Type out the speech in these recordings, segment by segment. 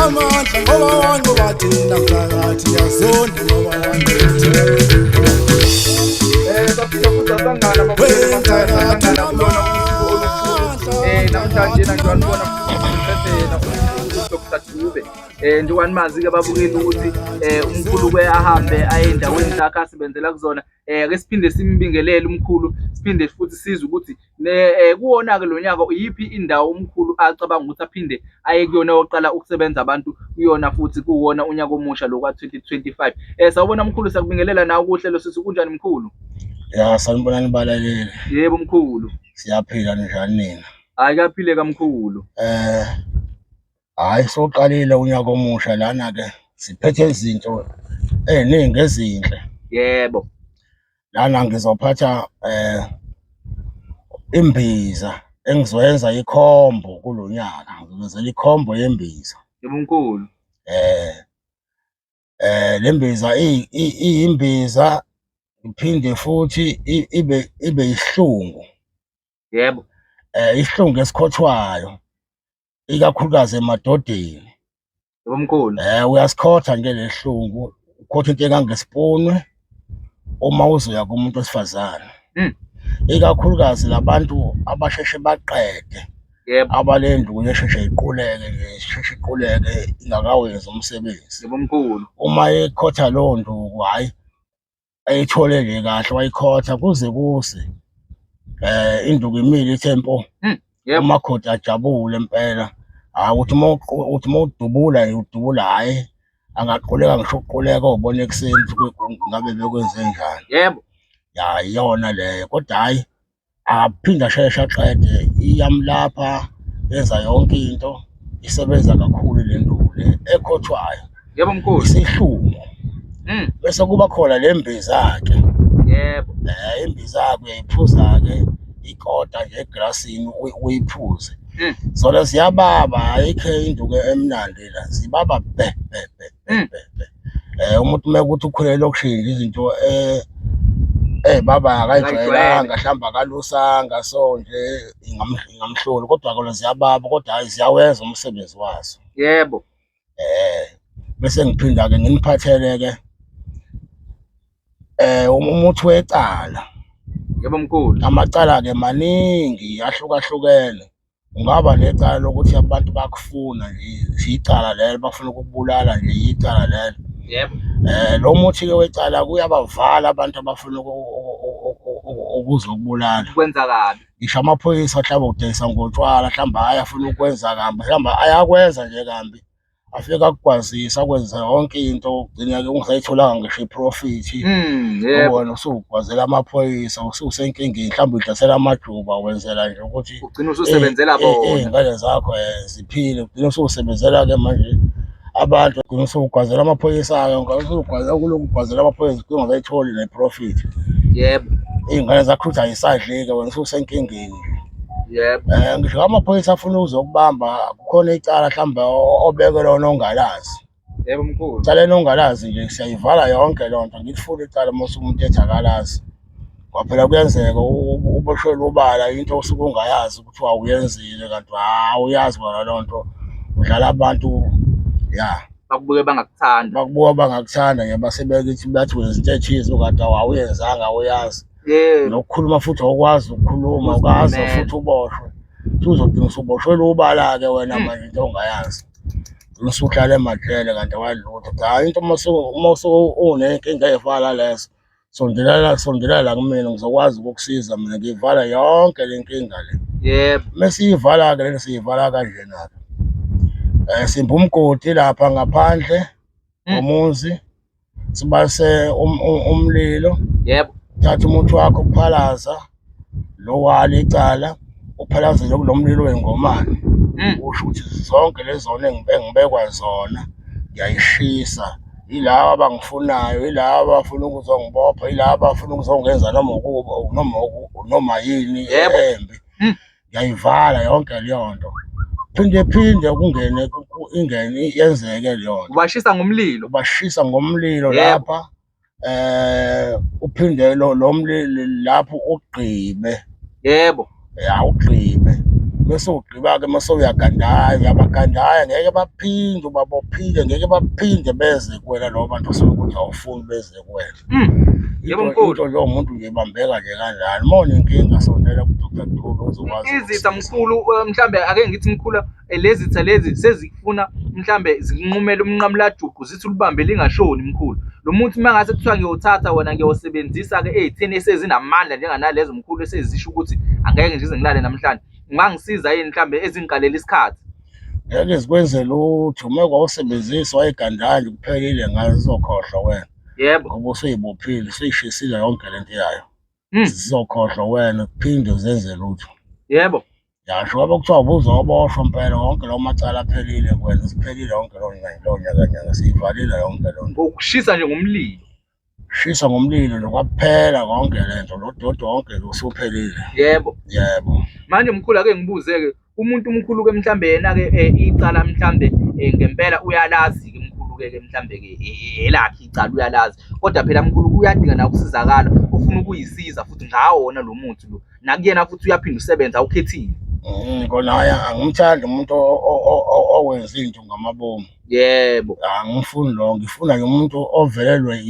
Unamandla ngoba wanqoba thina mphakathi yazonda ngoba wanqoba thina. Saphinde futhi sasangana babukeli emakhaya, sasangana kulona usuku olukhulu. Namhlanje njengoba nibona siphethe yena umkhulu Dr Dube. Njengoba nimazi-ke babukeli ukuthi umkhulu uke ahambe aye endaweni zakhe asebenzela kuzona. Ake siphinde simbingelele umkhulu, siphinde futhi sizwe ukuthi kuwona-ke lo nyaka iyiphi indawo umkhulu acabanga ukuthi aphinde aye kuyona oqala ukusebenza abantu kuyona futhi kuwona unyaka omusha lo ka-2025. Sawubona mkhulu, siyakubingelela nawe kuhlelo sithi kunjani mkhulu? Ya, sanibonani balaleli. Yebo mkhulu. Siyaphila, njani nina? Hhayi kuyaphileka mkhulu. Hhayi soqalile unyaka omusha lana ke siphethe izinto ey'ningi ezinhle. Yebo. Lana ngizophatha imbiza engizoyenza ikhombo kulo nyaka, ngizenzela ikhombo yembiza. Yebo mkhulu. Le mbiza iyimbiza iphinde futhi ibe isihlungu. Yebo. Isihlungu esikhothwayo ikakhulukazi emadodeni. Yebo mkhulu. Uyasikhotha nje lesihlungu, ukhotha into engangesipuni uma uzoya kumuntu wesifazane. Ikakhulukazi labantu abasheshe baqede. Yebo. Abalenduku esheshe iquleke nje, isheshe iquleke ingakawenzi umsebenzi. Yebo mkhulu. Uma ekhotha leyo nduku, hhayi ayithole nje kahle wayikhotha kuze kuse induku imile ithe mpo. Yebo. Umakhoti ajabule impela. Hhayi uthi uma uthi uma udubula udubula, hhayi angaquleka ngisho ukuquleka obona ekuseni ukuthi ngabe bekwenze njani. Yebo. Ya, iyona leyo kodwa hhayi aphinde asheshe aqede, iyamlapha, yenza yonke into, isebenza kakhulu le nduku le ekhothwayo. Yebo mkhulu. Isihlungu. Bese kuba khona le mbiza-ke. Yebo. Imbiza-ke uyayiphuza-ke ikota nje eglasini uyiphuze. Zona ziyababa, ayikho induku emnandi la, zibaba bhe bhe bhe bhe bhe. Umuntu uma kuthi ukhulele elokishini izinto baba akayijwayelanga mhlawumbe akalusanga so nje ingamhlula, kodwa-ke ziyababa kodwa hhayi ziyawenza umsebenzi wazo. Yebo. Bese ngiphinda-ke nginiphathele-ke umuthi wecala. Yebo mkhulu. Amacala-ke maningi ahlukahlukene. Ungaba necala lokuthi abantu bakufuna nje, icala lelo, bafuna ukukubulala nje, icala lelo. Yebo. Lo muthi-ke wecala kuyabavala abantu abafuna ukuzokubulala. Ukwenza kabi. Ngisho amaphoyisa mhlawumbe udayisa ngotshwala, mhlawumbe hhayi afuna ukwenza kambi, mhlawumbe ayakwenza nje kambi. Afike akugwazise akwenze yonke into, ugcine-ke ungasayitholanga ngisho iphrofithi. Yebo. Wena usugwazela amaphoyisa, ususenkingeni, mhlawumbe udayisela amajuba, wenzela nje ukuthi ugcine ususebenzela bona. Iy'ngane zakho ziphile, ugcine ususebenzela-ke manje abantu, ugcine usugwazela amaphoyisa-ke, usugwazela kulokhu ugwazela amaphoyisa, ugcine ungasayitholi nephrofithi. Yebo. Iy'ngane zakho uthi ayisadleki, wena ususenkingeni. Yebo. Ngisho amaphoyisa afuna ukuzokubamba, kukhona icala mhlawumbe obeke lona ongalazi. Yebo mkhulu. Icaleni ongalazi nje siyayivala yonke loo nto, ngilifuni icala uma umuntu ethi akalazi. Ngoba phela kuyenzeka uboshelwe ubala into osuke ungayazi ukuthi wawuyenzile kanti awuyazi wena loo nto. Udlala abantu, ya. Bakubuke bangakuthanda. Bakubuka bangakuthanda nje base bekithi bathi wenza into ethize okade awuyenzanga awuyazi. Yebo. Nokukhuluma futhi awukwazi ukukhuluma, ukaze futhi uboshwe. Uzogcina usuboshelwe ubala-ke wena manje into ongayazi. Usuhlala emajele kanti awalutho. Cha, into uma unenkinga ey'fana nalezo, sondelela sondela la kumina ngizokwazi ukukusiza mina, ngiyivala yonke le nkinga le. Yebo. Uma siyivala-ke lento siyivala kanjena-ke. Simba umgodi lapha ngaphandle ngomuzi, sibase umlilo. Yebo. Thatha umuthi wakho uphalaza lo walo icala, uphalazele kulo mlilo wengomane. Usho ukuthi zonke lezi zona engibekwa zona ngiyayishisa. Yilaba abangifunayo, yilaba abafuna ukuzongibopha, yilaba abafuna ukuzongenza noma ukuba noma yini embi. Ngiyayivala yonke leyo nto. Phinde phinde kungene ingene yenzeke leyo nto. Ubashisa ngomlilo. Ubashisa ngomlilo lapha. Uphinde lo mlilo lapho ugqibe. Yebo. Ya, ugqibe. Bese ugqiba-ke mase uyagandaya, uyabagandaya ngeke baphinde ubabophile, ngeke baphinde beze kuwena labo bantu osuke ukuthi awufuni beze kuwena. Yebo mkhulu. Into nje umuntu nje ibambeka nje kanjani. Uma unenkinga sondela ku-Dr Dube uzokwazi. Izitha mkhulu mhlambe ake ngithi mkhulu lezi zitha lezi sezifuna mhlambe zikunqumele umnqamulajuqu zithi ulibambe lingashoni mkhulu. Lo muthi uma ngase kuthiwa ngiyowuthatha wona ngiyowusebenzisa-ke ey'theni esezinamandla njenganalezo mkhulu esezisho ukuthi angeke nje ngilale namhlanje. Ungangisiza yini mhlambe ezingikalele isikhathi? Ngeke zikwenze lutho uma kwawusebenzisa wayigandanje kuphelile ngazo uzokhohlwa wena. Yebo. Ngoba usuyibophile, usuyishisile yonke lento yayo. Zizokhohlwa wena kuphinde uzenze lutho. Yebo. Yasho ngoba kuthiwa ubuzoboshwa impela wonke lawo macala aphelile kuwena, isiphelile yonke loo loo nyakanyaka siyivalile yonke loo nto. Ngokushisa nje ngomlilo. Shisa ngomlilo nje kwaphela konke le nto, lo doti wonke lo usuphelile. Yebo. Yebo. Manje mkhulu ake ngibuze-ke umuntu umkhulu-ke mhlambe yena-ke icala mhlambe ngempela uyalazi-ke mkhulu-ke ke mhlambe-ke elakhe icala uyalazi kodwa phela mkhulu uyadinga nawe ukusizakala ufuna ukuyisiza futhi ngawo wona lo muthi lo nakuyena futhi uyaphinda usebenza awukhethile. Kona hhayi angimthandi umuntu owenza into ngamabomu. Yebo. Angimfuni lowo, ngifuna nje umuntu ovelelwe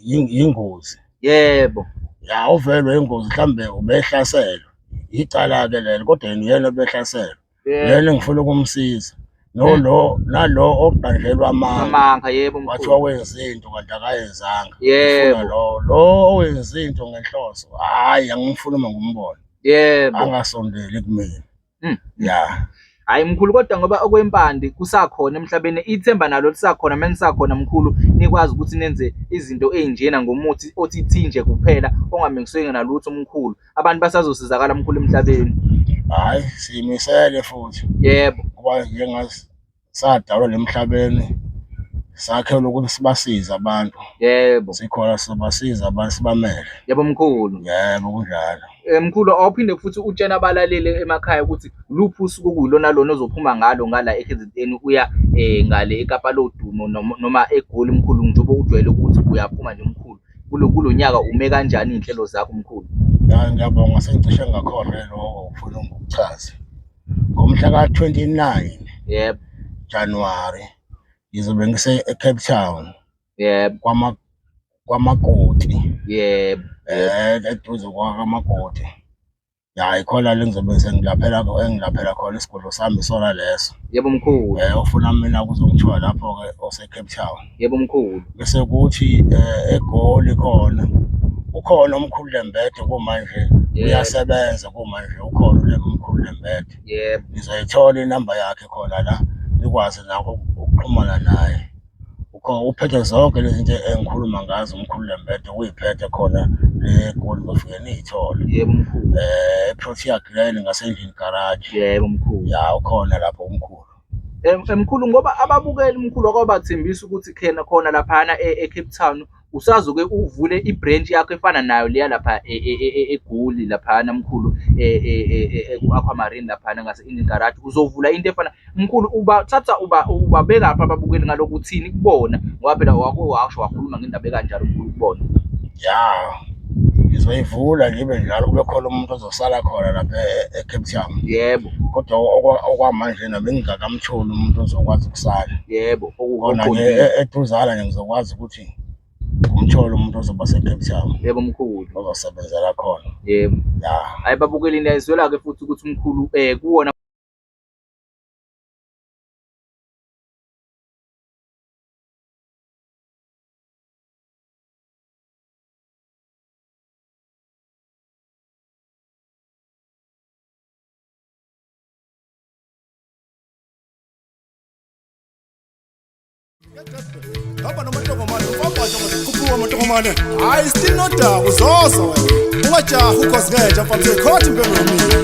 yingozi. Yebo. Ya, ovelelwe ingozi mhlawumbe ubehlaselwa, icala-ke lelo kodwa yena uyena obehlaselwa. Yena engifuna ukumsiza. No lo nalo oqanjelwa amanga. Amanga yebo mkhulu. Kwathiwa wenza into kanti akayenzanga. Yebo. Lo lo owenza into ngenhloso. Hayi angimfuni uma ngumbona. Yebo. Angasondeli kumina. Ya. Hayi mkhulu kodwa ngoba okwempande kusakhona emhlabeni ithemba nalo lisakhona menisakhona mkhulu nikwazi ukuthi nenze izinto ezinjena ngomuthi othi thinje kuphela ongamikiswe nalutho mkhulu. Abantu basazosizakala mkhulu emhlabeni. Hayi siyimisele futhi. Yebo. Ngoba njengazi sadalwa lemhlabeni sakhelwe ukuthi sibasize abantu. Yebo. Sikhona sizobasiza abantu sibamele. Yebo mkhulu. Yebo kunjalo. Mkhulu awuphinde futhi utshena abalaleli emakhaya ukuthi luphi usuku okuyilona lona ozophuma ngalo ngala eKZN uya ngale eKapa lodumo noma eGoli mkhulu njengoba ujwayele ukuthi uyaphuma nje mkhulu. Kulo kulo nyaka ume kanjani iy'nhlelo zakho mkhulu? Ya ngiyabonga sengicishe ngakhohlwa lokho ufuna ngikuchaze. Ngomhla ka-29 Yebo. January ngizobe ngise eCape Town. Yebo. Kwama kwamakoti. Yebo. Eduze kwakamakoti. Ya ikhona le ngizobe sengilaphela engilaphela khona isigodlo sami isona leso. Yebo mkhulu. Ofuna mina kuzongithiwa lapho-ke ose-Cape Town. Yebo mkhulu. Bese kuthi eGoli khona ukhona umkhulu Lembede kumanje uyasebenza kumanje ukhona ule umkhulu Lembede. Yebo. Nizoyithola inamba yakhe khona la nikwazi nakho ukuxhumana naye. Uphethe zonke lezi zinto engikhuluma ngazo umkhulu Lembede uyiphethe khona le Goli nizofike niyithole. Yebo mkhulu. EProtea Glen ngasendlini garage. Yebo mkhulu. Ya ukhona lapho umkhulu. Mkhulu ngoba ababukeli mkhulu akwabathembisa ukuthi khena khona laphana eCape Town usazoke uvule i-branch yakho efana nayo leya lapha eGoli laphana mkhulu ku-Aquamarine laphana ngase-Indian Garage uzovula into efana mkhulu ubathatha uba ubabeka phi ababukeli ngalokhu uthini kubona ngoba phela wake washo wakhuluma ngendaba ekanjalo mkhulu kubona. Ya ngizoyivula nje ibe njalo kube khona umuntu ozosala khona lapha eCape Town. Yebo. Kodwa okwamanje nami ngingakamtholi umuntu ozokwazi ukusala. Yebo. Khona nje eduzane nje ngizokwazi ukuthi ngumthole umuntu ozoba seCape Town. Yebo mkhulu. Ozosebenzela khona. Yebo. Ya. Hayi babukeli niyayizwela-ke futhi ukuthi umkhulu kuwona Hamba nomantongomane ufabhaja khuphuka amantongomane. Hayi still nodaba uzoza wena. Ungajahi ukhozi ngenja mfana uzoyikhotha impela yomile.